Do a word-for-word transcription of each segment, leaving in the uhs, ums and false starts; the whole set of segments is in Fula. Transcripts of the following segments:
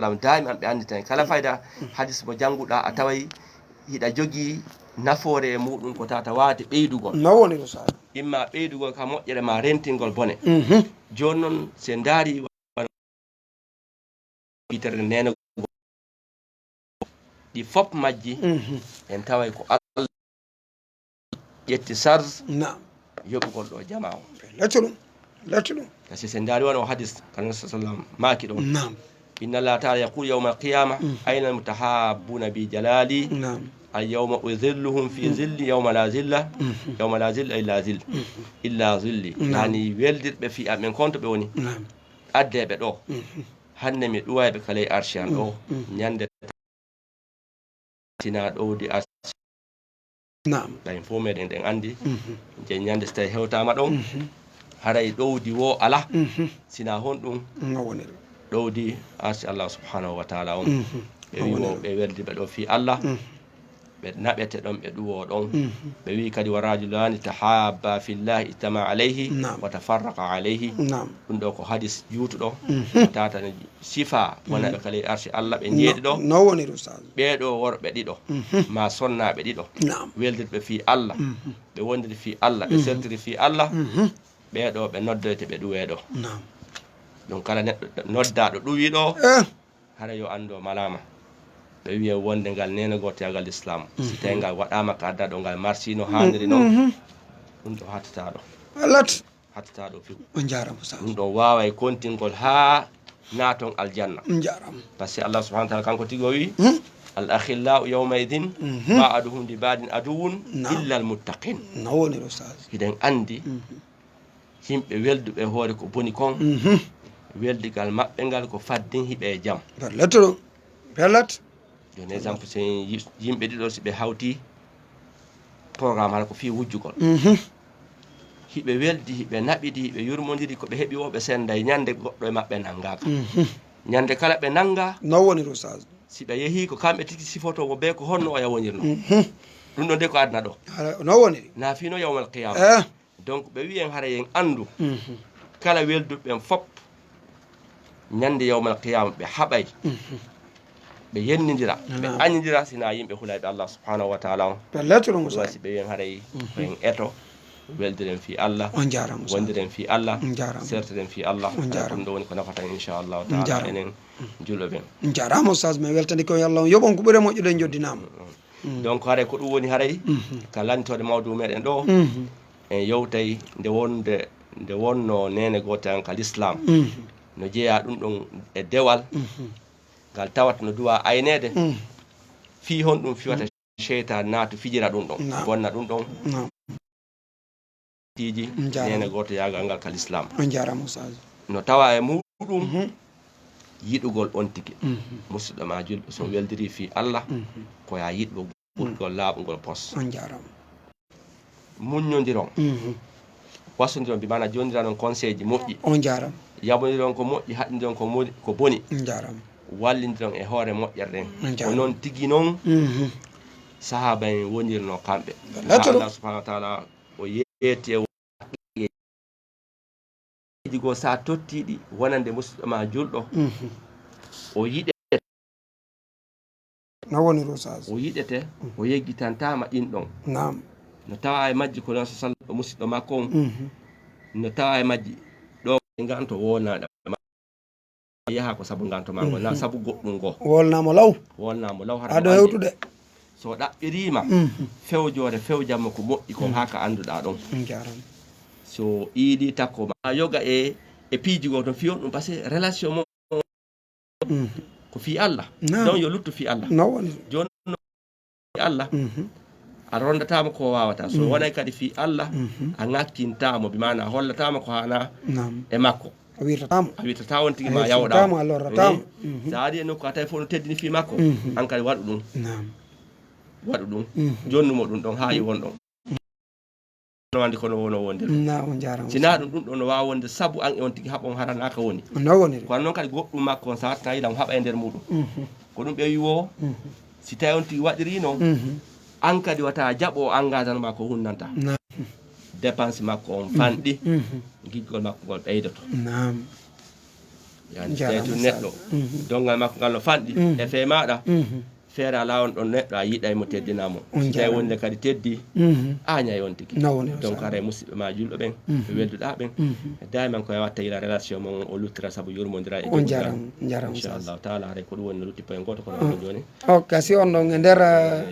sallam, daa'ima ɓe annditay kala fayda hadis mo jannguɗaa, a taway hiɗa jogii nafoore e muuɗum ko tata waawete ɓeydugol. No woni ɗum, Sadio? Imma ɓeydugol ka moƴƴere ma rentingol bone. Mhm. Jooni noon, si en ndaari wano witere nene, ɗi fop majji, mhm, en taway ko Allah ƴetti charge, naam, yoɓugol ɗo jamaa o. Laccu ɗum, laccu ɗum. Kasi si en ndaari wano hadis, kan sallam maaki ɗon. Naam. Inna Allah ta'ala yaqulu yawma al-qiyama, mhm, ayna al-mutahabbuna bi jalali. Naam. Al yawma uzilluhum fi, mhm, zilli yawma la zilla, mhm, yawma la zilla illa zill, mhm, illa zilli. Naam. Yani weldirɓe fii am ɓen kon to ɓe woni. Naam. Addeeɓe ɗo. Mhm. Hannde mi ɗuwayɓe ka ley arshi an ɗo. Mhm. Ñande tina ɗowdi arshi. Naam. Ɓay fof meɗen ɗen anndi. Mhm. Je ñande so tawi hewtaama ɗon. Mhm. Haray ɗowdi wo alaa. Mhm. Sina honɗum? No woniri? Ɗowdi arshi Allah subhanahu wa ta'ala on. Mhm. Ɓe wi wo ɓe weldiɓe ɗo fii Allah. Mhm. Ɓe naɓete ɗon, ɓe ɗuwo ɗon. Mhm. Ɓe wi kadi, wa rajulani tahabba fillahi ijtama alayhi, naam, wa tafarraqa alayhi. Naam. Ɗum ɗo ko hadis juutuɗo. Mhm. Ko tatani sifa, mhm, wonaɓe ka ley arshi Allah ɓe jeeɗiɗo. No, no woniri, Ustaz? Ɓee ɗo worɓe ɗiɗo, mhm, ma sonnaaɓe ɗiɗo. Naam. Weldirɓe fii Allah. Mhm. Ɓe wondiri fii Allah, ɓe, mhm, sertiri fii Allah. Mhm. Ɓee ɗo ɓe noddoyte ɓe ɗuwee ɗo. Naam. Ɗum kala neɗɗo noddaaɗo ɗuwii ɗo, eh, hara yo anndu o malaama. Ɓe wiya wonde ngal neenagootoyaagal Lislaam, si, mhm, tawi ngal waɗaama ka adda ɗo ngal marsi no haaniri noon, mhm, ɗum ɗo hattataɗo. Alat. Hattataɗo few. On njaaraama, Ustaz. Ɗum ɗo waaway kontingol haa naaton aljanna. On njaaraama. Parce que Allah subhanahu wa ta'ala kanko tigi o wi, mhm, al akhillau yawma idin, mhm, ba'duhum li ba'din aduwwun, naam, illa al muttaqin. No woniri, Ustaz? Hiɗen anndi, mhm, yimɓe welduɓe hoore ko boni kon, mhm, weldigal maɓɓe ngal ko faddin hiɓe e jam. Pellet ɗum. Pellet. Jooni exemple, so yi-, yimɓe ɗiɗo, si ɓe hawti programme, hara ko fii wujjugol. Mhm. Hiɓe weldi, hiɓe naɓidi, hiɓe yurmondiri, ko ɓe heɓi o, ɓe sennday. Ñande goɗɗo e maɓɓe nanngaaka. Mhm. Ñande kala ɓe nannga, no woniri, Ustaz? Si ɓe yehii, ko kamɓe tigi sifoto mo bee ko honno oya wonirno. Mhm. Ɗum ɗo nde ko aduna ɗo. Hala, no woniri? Na fii no yawmal qiyaama. Eh. Donc, ɓe wiyen hara yen anndu, mhm, kala welduɓe ɓen fop, ñande yawmal qiyaama ɓe haɓay, mhm, ɓe yennindira, ɓe, naam, añindira, sina yimɓe hulayɓe Allah subhanahu wa ta'ala on. Pellet ɗum, ɗum Ustaz. Wasi ɓe wiyen haray, mhm, ko en eto, weldiren fii Allah, on njaaraama, Ustaz, wondiren fii Allah, on njaaraama, sertiren fii Allah. On njaaraama. Ɗum ɗo woni ko nafata en, inchallahu ta'ala, on njaaraama, enen julɓe ɓen. On njaaraama, Ustaz, min weltani ko yo Allah on yoɓon ko ɓuri moƴƴude, en njoddinaama. Mm, mm. Mm. Donc, haray ko ɗum woni haray, mhm, ka lantoode mawdu meɗen ɗo, mhm, en yewtay nde wonde, nde wonno neene gooto an ka Lislaam. Mhm. No jeyaa ɗum ɗon e dewal, mhm, ngal tawata no duwa ayneede. Mhm. Fii honɗum fiwata, mhm, seytaan naatu fijira ɗum ɗon, naam, bonna ɗum ɗon. Naam. Tiji, on njaaraama, neene gooteyaagal ngal ka Lislaam. On njaaraama, Ustaz. No tawa e muɗum, mhm, yiɗugol on tigi. Mhm. Musidɗo ma julɗo, so, mhm, weldiri fii Allah, mhm, ko ya yiɗugol, mhm, ɓurgol laaɓugol pos. On njaaraama. Muññondiron. Mhm. Wasondiron, bi maana jonndiran on conseil ji moƴƴi. On njaaraama. Yaɓondiron ko moƴƴi, haɗindiron ko mo-, ko boni. On njaaraama. Wallindiron e hoore moƴƴere ɗen. On njaaraama. Ko noon tigi noon, mhm, sahaaba en wonirno kamɓe. Haa Allah subhanahu wa ta'ala o yeeti e ɗi goo, so a tottii ɗi wonande musidɗo ma julɗo, mhm, o yiɗete. No woniri, Ustaz? O yiɗete, mhm, o yeggitantaama ɗin ɗon. Naam. No tawa e majji ko non so sal-, musidɗo makko on. Mhm. No tawa e majji ɗo nganto wonaaɗo. Yaha ko sabu nganto ma ngol, na, mhm, sabu goɗɗum ngo. Wolnamo law. Wolnamo law, hara aɗo hewtude. So ɗaɓɓiriima, mhm, fewjoore, fewjammo ko moƴƴi kon, mhm, haa ka annduɗaa ɗon. On njaaraama. So iidi takko ma, a yoga e, e piiji goo ton, fii on ɗum, parce que relation mo, mhm, ko fii Allah. Naam. Donc, yo luttu fii Allah. No woni. Jooni Allah, mhm, a rondataama ko waawata. So, mhm, wonay kadi fii Allah, mhm, a ŋakkintaamo, bi maana a hollataama ko haana, naam, e makko. A wirtataamo. A wirtataa on tigi ma yawɗa. A wirtataamo, a lorrataamo. Eh, mhm, so a ari e nokku a tawi fof no teddini fii makko, mhm, an kadi waɗu ɗum. Naam. Waɗu ɗum. Mhm. Jonnumo ɗum ɗon haa, mhm, iwon ɗon. No anndi kono wono wondir. Na, on njaaraama. Sinaa ɗum, ɗum ɗo no waawi wonde sabu an e on tigi haɓon haranaaka woni. No woniri. Kono noon kadi goɗɗum makko on saatana yiɗan haɓa e nder muɗum. Mhm. Ko ɗum ɓe wi wo, mhm, si tawi on tigi waɗiriino, mhm, an kadi wata jaɓo o engagement ma ko hunnanta. Naam. Dépense makko on, mhm, fanɗi, mhm, giggol makko ngol ɓeydoto. Naam. Jeytu neɗɗo, donngal makko ngal no fanɗi e fee maaɗa. Feere alaa, on ɗon neɗɗo a yiɗay mo, teddinaa mo. Si tawi wonde kadi teddi, a ñay on tigi. Donc haray musidɓe ma julɓe ɓen, ɓe welduɗaa ɓen, dayman ko e watta yila relation mon o luttira sabu yurmondira e on. Jaram jaram inchallahu taala. Haray ko ɗum woni no lutti poyen gooto kono on jooni. Ok, si on ɗon e nder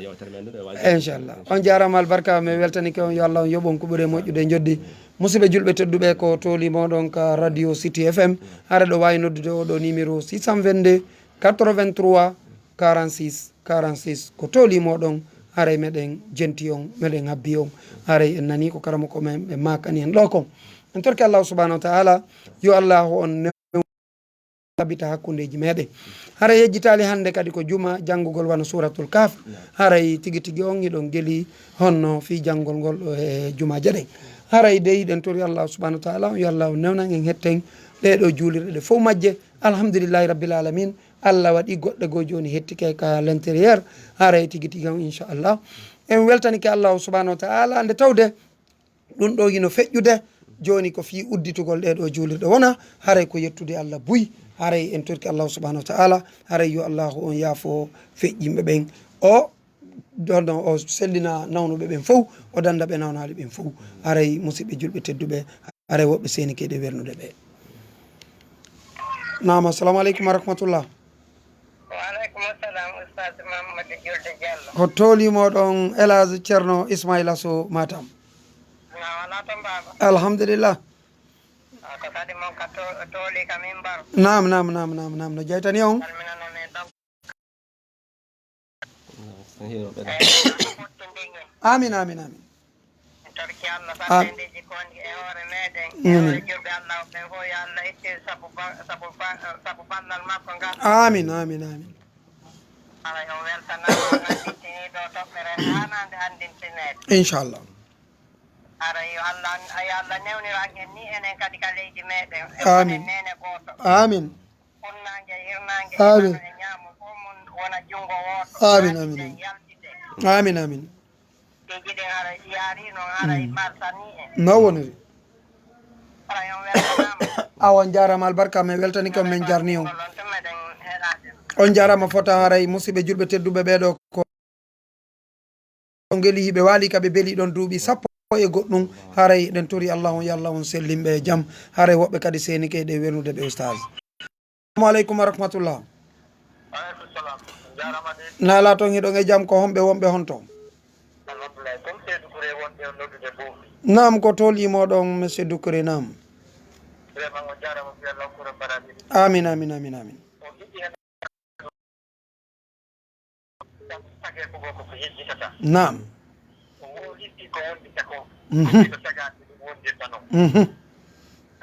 yewtere men ɗo e waji inchallah. On jarama albarka, mi weltanike on, yo allah on yoɓon ko ɓuri e moƴƴude e joddi. Musidɓe julɓe tedduɓe, ko tooli moɗon ka radio city f m. Hara ɗo wawi noddude oɗo numéro six cent vingt-deux quatre-vingt-trois quarante-six quarante-six. Ko tooli moɗon. Haray meɗen jenti on, meɗen habbi on. Haray en nani ko karamoko men ɓe makani en ɗo kon. En torki allahu subhanahu wa taala, yo allahu on tabita hakkundeji meɗen. Hara yejjitali hande kadi ko juma janngugol wano suratul kaf. Haray tigi tigi on hiɗon geli honno fi janngol ngol ɗo e jumaje ɗen. Haray dey hiɗen tori allahu subhanahu wa taala, yo allahu newnan en hetten ɗeɗo juulirɗe ɗe fof majje. Alhamdulillahi rabbil alamin. Allah waɗi goɗɗe goo jooni hettike ka l'intérieur. Haray tigi tigi on inchallah en weltanike allahu subhanahu wa taala nde tawde ɗum ɗo hino feƴƴude. Jooni ko fii udditugol ɗee ɗoo juulirɗe wona, haray ko yettude Allah buy. Haray en torki Allahu subhanahu wa ta'ala, haray yo Allahu on yaafo feƴƴinɓe ɓen, o donno o sellina nawnuɓe ɓen fow, o dannda ɓe nawnaali ɓen fow. Haray musiɓɓe julɓe tedduɓe, haray woɓɓe seenike ɗe wernude ɓe. Naam, assalamu aleykum wa rahmatullah. Wa aleykum assalam, Ustaz Mamadou Julde Diallo. Ko tooli moɗon Elhadj Ceerno Ismaila Sow Matam? Na wala to, baaba? Alhamdulillah. A, ko kadi mon ka to-, tooli ka min mbar. Naam, naam, naam, naam, naam. No jaytani on? Salminana men ɗon. Eyi, fottindinge. Amin, amin, amin. En torki Allah, am- sallendeji kondi e hoore meɗen. E Amin. Hoore julɓe Allah ɓen fof, yo Allah ittir sabu ba-, sabu ba-, sabu ballal makko ngal. Amin, amin, amin. Haray o weltanama, o anndintini ɗo toɓɓere haanande anndintineede. Inchallah. Haray yo Allah, yo Allah newnir en ni enen kadi ka leydi meɗen. E Amin. Wonen neene gooto. Amin. Funnaange e hirnaange, Amin. E mano e ñaamo fof mun wona junngo wooto. Amin, amin, amin. Yaltide. Amin, amin. Tigi ɗen haray si yaari noon, haray Mm. ɓaltani en. No woniri? Haray on weltanaama. Awa, on jaaraama albarka, mi weltani ko, min jarni on. Ngol on tuma ɗen heɗaade. On jaaraama fota, haray musiɓɓe julɓe tedduɓe ɓeeɗo ko on ngeli hiɓe waali ka ɓe beli ɗon duuɓi sappo e goɗɗum, haray ɗen tori Allah on, yo Allah on sellinɓe e jam, haray woɓɓe kadi seenike ɗe welnude ɓe, Ustaz. Assalamu aleykum wa rahmatullah. Aleykum salam. Jarama de. Naala toon hiɗon e jam, ko homɓe wonɓe honto? Alhamdulillah. Ko Monsieur Doucouré wonɓe on noddude Boofi. Naam, ko tool yimoɗon, Monsieur Doucouré, naam. Vraiment, on jarama, ko Allah hokku on baraji. Amin, amin, amin, amin. On yiɗi hen Tagi ko ko yejjitata. Naam. Ko woo itti ko wondita ko. Mhm. Ko tagaaki ɗum wondirta noon. Mhm.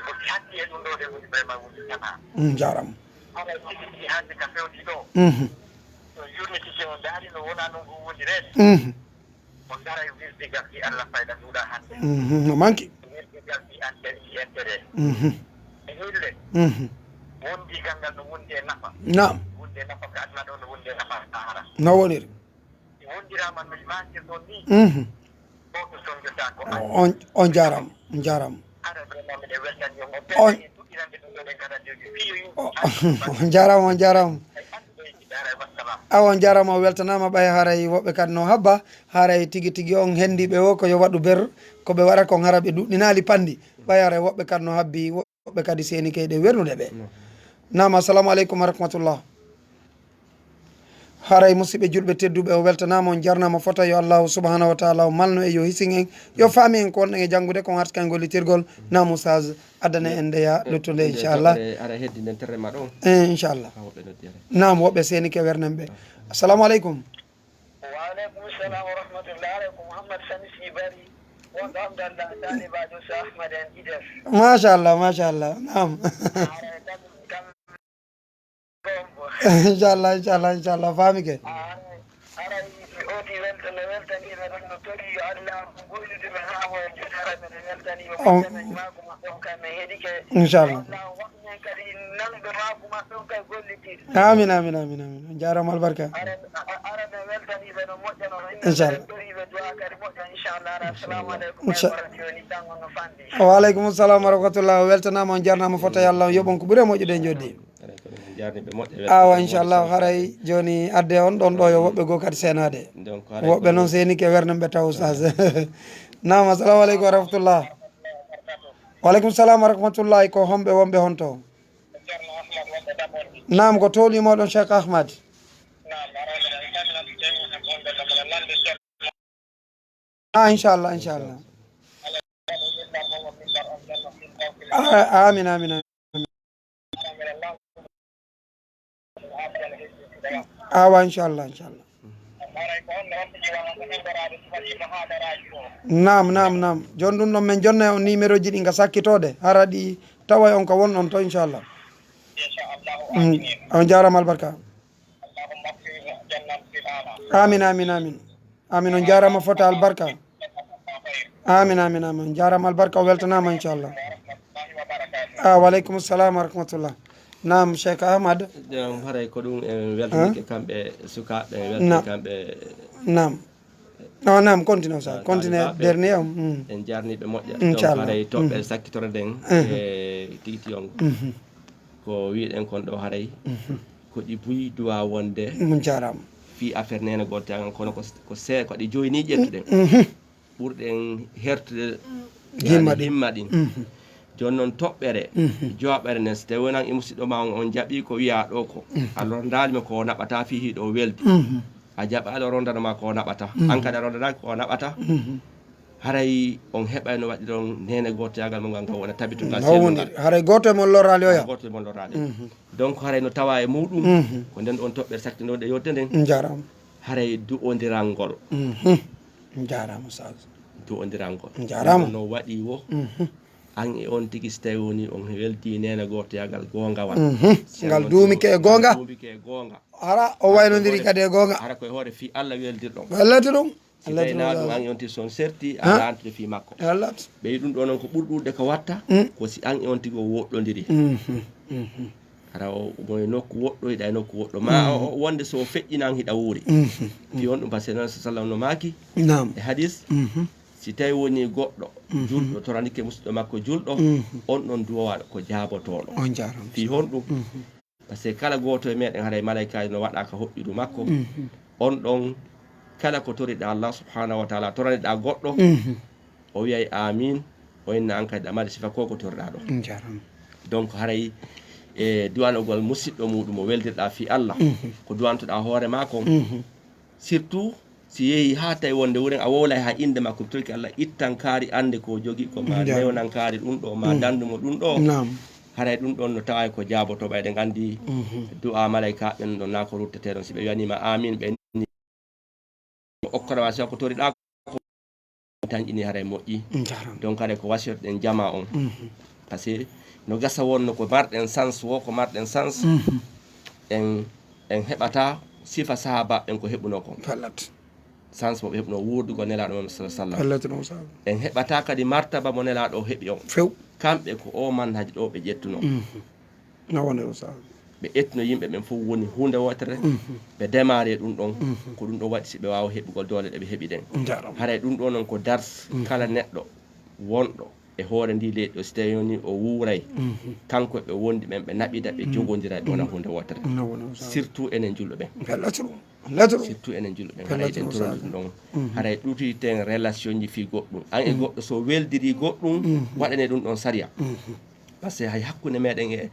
Ko hatti e ɗum ɗo de woni vraiment wonditata. Mm, jaaraama. Haɗa tigi tigi hannde ka fewndi ɗo. Mhm. So yurnitike o ndaari no wona noon ko wondireede. Mhm. O daray wirdigal fi Allah fayda nduɗa hannde. Mhm. No manki. Wirdigal fi an kadi fi intérêt. Mhm. E hille. Mhm. Wondigal ngal no wondi e nafa. Naam. Wondi e nafa ka aduna ɗo, no wondi e nafa ka ahara. No woniri. Si wondirama no imaji ɗon ni. Mhm. Goto sonjotako. On, on jaaraama, on jaaraama. Ara vraiment miɗen weltani on. On On, on jaaraama, on jaaraama. Awa, on jaaraama, o weltanaama, ɓay haray woɓɓe kadi no habba, haray tigi tigi on hendiiɓe o ko yo waɗu ber, ko ɓe waɗa kon hara ɓe duɗɗinaali panndi. Ɓay haray woɓɓe kadi no habbi, woɓɓe kadi seenike ɗe wernude ɓe. Naam, assalamu aleykum wa rahmatullah. Haray musiɓɓe julɓe tedduɓe, o weltanaama, on jarnaama fota, yo Allahu subhanahu wa taala o malnu e yo hisin en, yo faami en ko wonɗen e janngude, ko on arti kan gollitirgol. Naam, Oustaz, addane en ndeya luttude, inchallah. Ara heddi nden terre ma ɗon. Eh, inchallah. Ha woɓɓe noddi, ara. Naam, woɓɓe seenike wernen ɓe. Assalamu aleykum. Wa aleykum salam wa rahmatullah. Ara ko Mouhammad Samisi Bari, wonɗo Hamdallah, taalibajo Cheikh Ahmad en Ides. Machallah, machallah. Naam. Ara kam, kam Inchallah, inchallah, inchallah, faami ke. Haray, haray, odi welta-, no weltaniiɓe ɗon, no tori yo Allah goynude men haa mo e jotaare men, no weltaniiɓe. On moƴƴa men, maaku maɓɓe on kay men heɗike. Inchallah. Allah waɗ men kadi nanɓe maaku maɓɓe on kay gollitirde. Amin, amin, amin, amin. On jaaraama albarka. Ara, a-, a-, ara men weltaniiɓe no moƴƴa no. Inchallah. Toriiɓe du'a. Assalamu aleykum. Wa aleykum salam wa rahmatullah. O weltanaama, on jarnaama, fota yo Allah on yoɓon ko ɓuri e moƴƴude e joddi. Awa, inchallah, haray jooni adde on ɗon ɗo yo woɓɓe goo kadi seenaade. Woɓɓe noon seenike wernen ɓe taw, oustaz. Naam, assalamu aleykum wa rahmatullah. Wa aleykum salam wa rahmatullahi. Ko homɓe wonɓe honto? Naam, ko towli mooɗon Cheikh Ahmad. Ah, inchallah, inchallah. Ah, amin, amin, amin. Awa, inchallah, inchallah. Naam, naam, naam. Jooni ɗum ɗon, min jonnay on numéro ji ɗi nga sakkitoode, hara ɗi taway on ka won on to, inchallah. Mm. On jaaraama, albarka. Amin, amin, amin. Amin, on jaaraama, fota albarka. Amin, amin, amin. On jaaraama, albarka, o weltanaama, inchallah. Ah, wa aleykum salam wa rahmatullah. Naam, Cheikh Ahmad. Ɗum haray ko ɗum en weltanike kamɓe sukaaɓe, en weltanike kamɓe. Naam. Oh, naam, continue, sa continue, dernier, um, mm. En jarniiɓe moƴƴa. Inchallah. Donc, haray toɓɓe sakkitoro ɗen e tigi tigi on. Mhm. Ko wiɗen kon ɗo haray. Mhm. Ko ɗi buy duwa wonde. Mun jaaraama. Fii affaire neene gooto tagal, kono ko, ko se-, ko ɗi joyni ƴettuɗen. Mhm. Ɓurɗen hertude himma ɗin. Himma ɗin. Mhm. Jooni noon toɓɓere, mhm, joɓɓere nden, so tawi wonan e musiɗɗo ma on, on jaɓi ko wiya ɗo ko. Mhm. A rondaali mo ko o naɓata fii hiɗo weldi. Mhm. A jaɓaali o rondano ma ko o naɓata. Mhm. An kadi a rondanaaki ko o naɓata. Mhm. Haray on heɓay no waɗiron neene gootoyaagal mo ngal, ngal wona tabito ngal. No woni, haray gooto e mon lorraali oya. Gooto e mon lorraali. Mhm. Donc haray no tawa e muɗum, mhm, ko nden on toɓɓere sakkitinoɗe yewte nden. Njaaraama. Haray du'ondirangol. Mhm. Njaaraama, Ustaz. Du'ondirangol. Njaaraama. No waɗi wo, mhm, an e on tigi, so tawi woni on weldi neene gootoyaagal goongawal. Mhm. Si ngal duumike e goonga. Ngal duumike e goonga. Hara o waynondiri kadi e goonga. Hara ko e hoore fii Allah weldirɗon. Wallata ɗum. Si tawi na ɗum an e on tigi, so on serti, a lantude fii makko. Ɓeyi ɗum ɗo noon ko ɓuri ɗuuɗde ko watta, mm, ko si an e on tigi o woɗɗondiri. Mhm, mhm. Hara o, mo e nokku woɗɗo, hiɗa e nokku woɗɗo. Ma o, o wonde so o feƴƴinan hiɗa wuuri. Mhm, mhm. Fii on ɗum, par ce que non, sallam no maaki. Naam. E hadis, mhm, si tawi woni goɗɗo, mhm, julɗo, toranike musiɗɗo makko julɗo, mhm, on ɗon duwowaaɗo ko jaabotooɗo. On jaaraama. Fii honɗum? Mhm. Par ce que kala gooto e meɗen haray malaykaajo no waɗa ka hoƴƴudu makko. Mhm. On ɗon, kala ko toriɗaa Allah subhanahu wa taala, toraniɗaa goɗɗo, mhm, o wiyay amin, o inna an kadi aɗa mari sifa ko ko toriɗaa ɗon. Njaaraama. Donc haray e du'anogol musiɗɗo muɗum o weldirɗaa fii Allah, mhm, ko du'antoɗaa hoore maa kon. Mhm. Surtout si yehi haa tawi wonde wuren a wowlay haa innde makko, torki Allah ittan kaari annde ko o jogii ko, ma newnan kaari ɗum ɗo, ma, mhm, danndu mo ɗum ɗo. Naam. Haray ɗum ɗon no tawa ko jaabotoo, ɓay ɗen anndi, mhm, du'a malaykaaɓe ɓen ɗon na ko ruttetee ɗon. Si ɓe wi'aniima amin, ɓe ni okkora wasiya ko toriɗaa ko, tan ini haray moƴƴi. Njaaraama. Donc haray ko wasiytoɗen jamaa on. Mhm. Par ce que no gasa wonno ko marɗen sens wo, ko marɗen sens. Mhm. En, en heɓata sifa sahaabaaɓe ɓen ko heɓunoo kon. Fallat. Sens mo ɓe heɓunoo wuurdugol Nelaaɗo Muhammad sallallahu alaihi wasallam. Fallat ɗum sabu. En heɓata kadi martaba mo Nelaaɗo o heɓi on. Few. Kamɓe ko o manhaji ɗo ɓe ƴettunoo. Mhm. No woni ɗum sabu. Ɓe ƴettuno yimɓe ɓen fof woni huunde wootere. Mhm. Ɓe démarré ɗum ɗon. Mhm. Ko ɗum ɗon waɗi si ɓe waawa heɓugol doole ɗe ɓe heɓi ɗen. Njaaraama. Haray ɗum ɗon noon ko dars, mhm, kala neɗɗo wonɗo e hoore ndi leydi ɗo, si tawi woni o wuuray, mhm, kanko e ɓe wondi ɓen, ɓe naɓida, ɓe, mhm, jogondira, ɓe wona, mhm, huunde wootere. No woni ɗum sabu. Surtout enen julɓe ɓen. Bellatoro. Surtout enen julɓe ɓen, haray eɗen torodi ɗum ɗon. Mhm. Haray ɗutiten relation ji fii goɗɗum. An e, mhm, goɗɗo so weldiri goɗɗum, mhm, waɗane ɗum ɗon sariya. Mhm. Par ce que hay hakkunde meɗen e,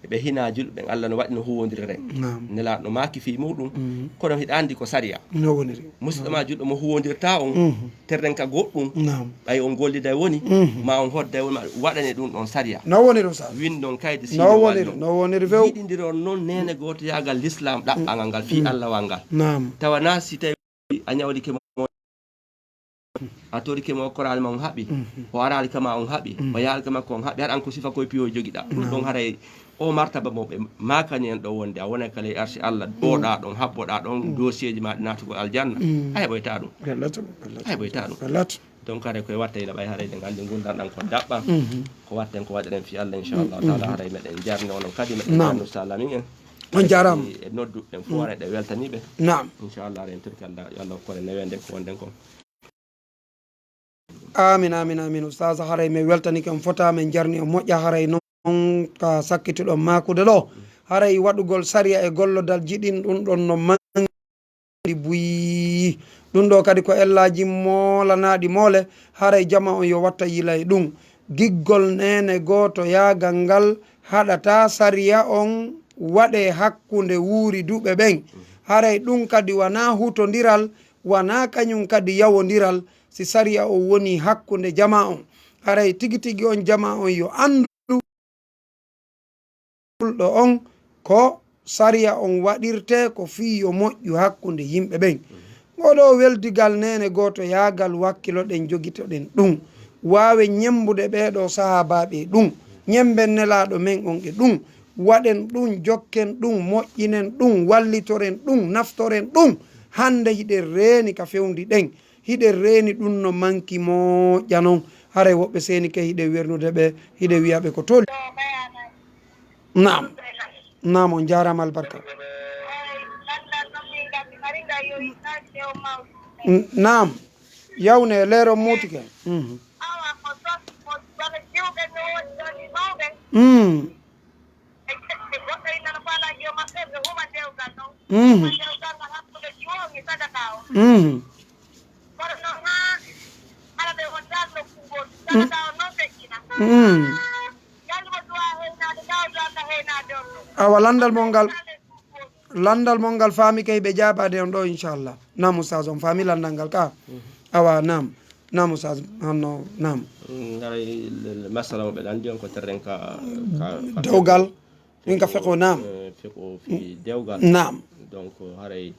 e ɓe hinaa julɓe ɓen, Allah no waɗi no huwondiri ren. Naam. Nelaaɗo no maaki fii muɗum, mhm, kono hiɗa anndi ko sariya. No woniri. Musiɗɗo ma julɗo mo huwondirta on, mhm, terren ka goɗɗum, naam, ɓay on golliday woni, mhm, ma on hodday woni, ma waɗane ɗum ɗon sariya. No woniri, Ustaz. Winndon kaydi. No woniri, no woniri few. Yiɗindiron noon neene gootoyaagal Lislaam ɗaɓɓangal ngal fii, mm, Allahwal ngal. Naam. Tawa na si tawi a ñawlike mo, a torike mo, okkoraali ma on haɓi, mhm, o araali kama on haɓi, mhm, o yaali kama ko on haɓi, haɗa an ko sifa koye piyo jogiɗa. Ɗum ɗon, naam, haray o martaba mo ɓe maakani en ɗo wonde a wonay ka ley arsi Allah, mm, ɗoɗa ɗon, habboɗa ɗon, mm, dossier ji ma ɗi naatugol aljanna. Mm. A heɓoyta ɗum. Bellat, bellat. A heɓoyta ɗum. Bellat. Donc haray koye watta ila ɓay haray ɗen anndi ngurndan ɗan ko daɓɓa. Mhm. Ko watten ko waɗiren fii Allah, inchallahu taala, mhm, haray meɗen jarni onon kadi, meɗen, naam, jarni Ustaz Lamin en. On jaaraama. E nodduɓe ɓen fof, mm, haray ɗe weltaniiɓe. Naam. Inchallah, haray en torki Allah, yo Allah hokkore newende ko wonɗen kon. Amin, amin, amin. Ustaz, haray min weltanike on fota, min jarni on moƴƴa. Haray noon ka sakkituɗon maakude ɗo, haray waɗugol sariya e gollodal jiɗin ɗum ɗon no mangi buyi. Ɗum ɗo kadi ko ellaaji moolanaaɗi moole, haray jama on yo watta yila e ɗum. Giggol neene gooto yaagal ngal haɗata sariya on waɗe hakkunde wuuri duɓe ɓen. Haray ɗum kadi wanaa hutondiral, wanaa kañum kadi yawondiral, si sariya on woni hakkunde jama on. Haray tigi tigi on jama on yo anndu ɗo on ko sariya on waɗirte ko fii yo moƴƴu hakkunde yimɓe ɓen. Ngo ɗo weldigal neene gooto yaagal wakkilo ɗen jogito ɗen ɗum. Waawe ñemmbude ɓee ɗo sahaabaaɓe ɗum. Ñemmben Nelaaɗo men on e ɗum. Waɗen ɗum, jokken ɗum, moƴƴinen ɗum, wallitoren ɗum, naftoren ɗum. Hannde hiɗen reeni ka fewndi ɗen. Hiɗen reeni ɗum no manki moƴƴa non. Haray woɓɓe seeni kay hiɗen wernude ɓe, hiɗen wi'a ɓe ko tolni. Naam. Naam, on jaaraama albarka. N-, naam. Yawne, leero muutike. Mhm. Mm. Mhm. Mhm. Mm. Awa, lanndal mon ngal, lanndal mon ngal faami kay ɓe jaabaade on ɗo, inchallah. Naam, Oustaz, on faami lanndal ngal ka? Awa, naam. Naam, Oustaz, honno, naam. Ngaray, le, le, masala mo ɓe lanndi on ko terren ka, ka, ka dewgal. Min ka fiqhu, naam. Eh, fiqhu fi dewgal. Naam. Donc, haray,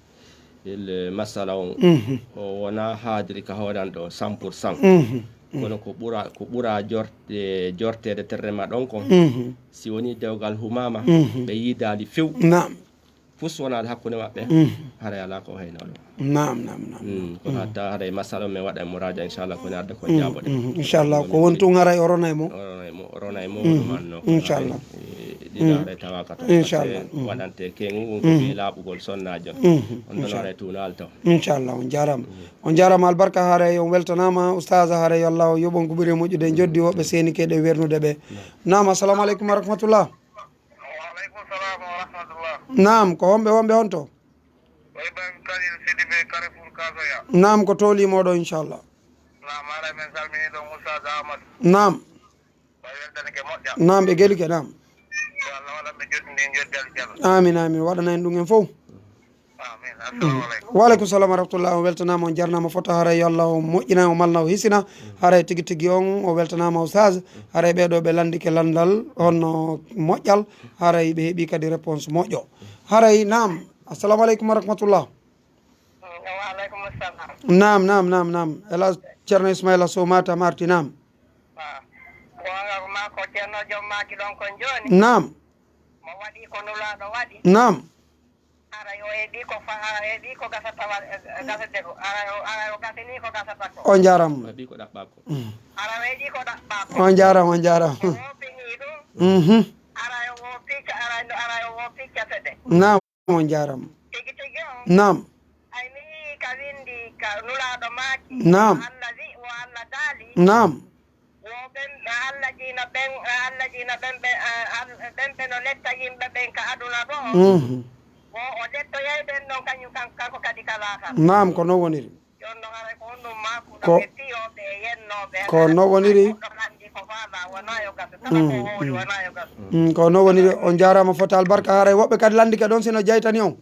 il masala on, mhm, o wona haadiri ka hoore an ɗo cent pour cent. Mhm. Kono ko ɓura, ko ɓura jorte, jorteede terre ma ɗon kon. Mhm. Si woni dewgal humaama, mhm, ɓe yiidaali few. Naam. Fus wonaade hakkunde maɓɓe, mhm, haray alaa ko o haynaa ɗum. Naam, naam, naam. Mm, kono hatta haray masala on, mi waɗa e muraaja, inchallah, ko mi arda ko jaaboɗen. Mm, inchallah, ko woni tun haray o rona e mo. O rona e mo, o rona e mo, mhm, ɗum anno. Inchallah. Haray, eh, ɗiɗo haray tawaaka ton. Inchallah. Waɗante kengu, ko fii laaɓugol sonnaajo. Mhm. On ɗon haray tuunaali taw. Inchallah, on jaaraama. Mm. On jaaraama albarka, haray on weltanaama, Oustaz, haray yo Allah o yoɓ on ko ɓuri moƴƴude e joddi woɓɓe seeni keɗe wernude ɓe. Naam. Naam, assalamu aleykum wa rahmatullah. Wa aleykum salam wa rahmatullah. Naam, ko homɓe wonɓe on to? Ko Ibrahim Khalil Sidibé, Carrefour Kasoya. Naam, ko tooli moɗo, inchallah. Naam, haray men salmini ɗon Oustaz Amadou. Naam. Ɓay weltanike moƴƴa. Naam, ɓe gelike, naam. Yo Allah waɗan ɓe joddi ndin joddi aljana. Amin, amin. Waɗana en ɗum en fof. Amin. Assalamu aleykum. Wa aleykum salam wa rahmatullah. On weltanaama, on jarnaama fota. Haray yo Allah o moƴƴina, o malna, o hisina. Haray tigi tigi on, o weltanaama, Oustaz. Haray ɓee ɗo ɓe lanndike lanndal honno moƴƴal. Haray ɓe heɓi kadi réponse moƴƴo. Haray, naam. Assalamu aleykum wa rahmatullah. Wa aleykum salam. Naam, naam, naam, naam. El Hadj Ceerno Ismaila Sow Matam arti, naam. Wa. Goonga ko maa ko Ceerno Joom maaki ɗon kon jooni. Naam. Mo waɗi ko Nulaaɗo waɗi. Naam. Haray o heɓi ko fa-, haray o heɓi ko gasata wa-, eh, gasete ko. Haray o, haray o gasini ko gasata ko. On jaaraama. O heɓi ko ɗaɓɓaa ko. Mm. Haray o heɓi ko ɗaɓɓaa ko. On jaaraama, on jaaraama. O woopini ɗum. Mhm. Haray o woopi ca-, haray no, haray o woopi cafeɗe. Naam, on jaaraama. Tigi tigi on. Naam. Ay mi yii ka windi ka Nulaaɗo maaki. Naam. Alla wi, wo Alla daali. Naam. Wo ɓen, Allah jiina ɓen, Allah jiina ɓen ɓe, Al-, ɓen ɓe no letta yimɓe ɓen ka aduna ɗo. Mhm. Wo o lettoyay ɓen ɗon kañum kan-, kanko kadi ka laakara. Naam, ko non woniri. Jooni non haray ko honɗum maaku ɗo ko e fiyooɓe e yennooɓe? Ko non woniri. Goɗɗo lanndi ko faala, wonaa yo gasu. Kala ko, mm, hooli, mm, wonaa yo gasu. Mm, ko non woniri. On jaaraama fota albarka. Haray woɓɓe kadi lanndike ɗon sino jaytani on.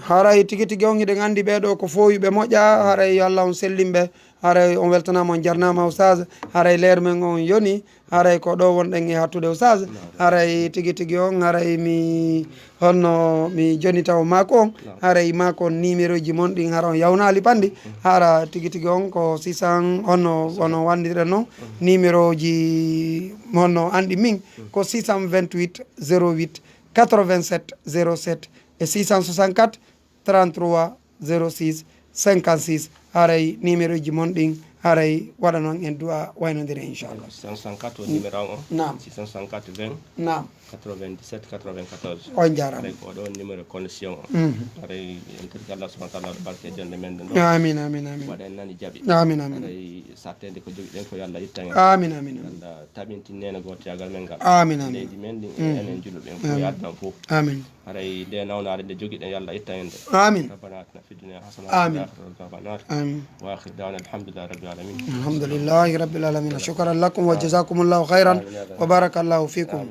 Haray tigi tigi on hiɗen anndi ɓee ɗo ko fooyuɓe moƴƴa. Haray yo Allah on sellin ɓe. Haray on weltanaama, on jarnaama, Oustaz. Haray leer men on yoni. Haray ko ɗo wonɗen e hattude, Oustaz. Haray tigi tigi on, haray mi, honno mi joni taw maako on. Haray maako on numéro ji mon ɗin, hara on yawnaali panndi. Hara tigi tigi on ko six cents, honno, honno wanndiren non. Numéro ji honno anndi min ko six cent vingt-huit zéro huit quatre-vingt-sept zéro sept e six cent soixante-quatre trente-trois zéro six cinquante-six. Haray numéro ji mon ɗin, haray waɗanon en du'a waynondire, inchallah. Six cent soixante-quatre o numéro am o. Naam. Six cent soixante-quatre vingt. Naam. Quatre-vingt-dix-sept quatre-vingt-quatorze. On jaaraama. Haray ko ɗon numéro connexion o. Mhm. Haray en torki Allah subhanahu wa ta'ala barke jonde men ɗen ɗo. Amin, amin, amin. Waɗa en nani jaɓi. Amin, amin. Haray sattede ko jogiɗen ko yo Allah itta en. Amin, amin, amin. Allah tabintin nene gootoyaagal men ngal. Amin, amin. Leydi men ɗin e enen julɓe ɓen fof, yo addan fof. Amin. Haray nde nawnaare nde jogiɗen yo Allah itta en nde. Amin. ربنا آتنا في الدنيا حسنة وفي الآخرة حسنة وقنا عذاب النار. آمين. وآخر دعوانا الحمد لله رب العالمين. الحمد لله رب العالمين. شكرا لكم وجزاكم الله خيرا وبارك الله فيكم.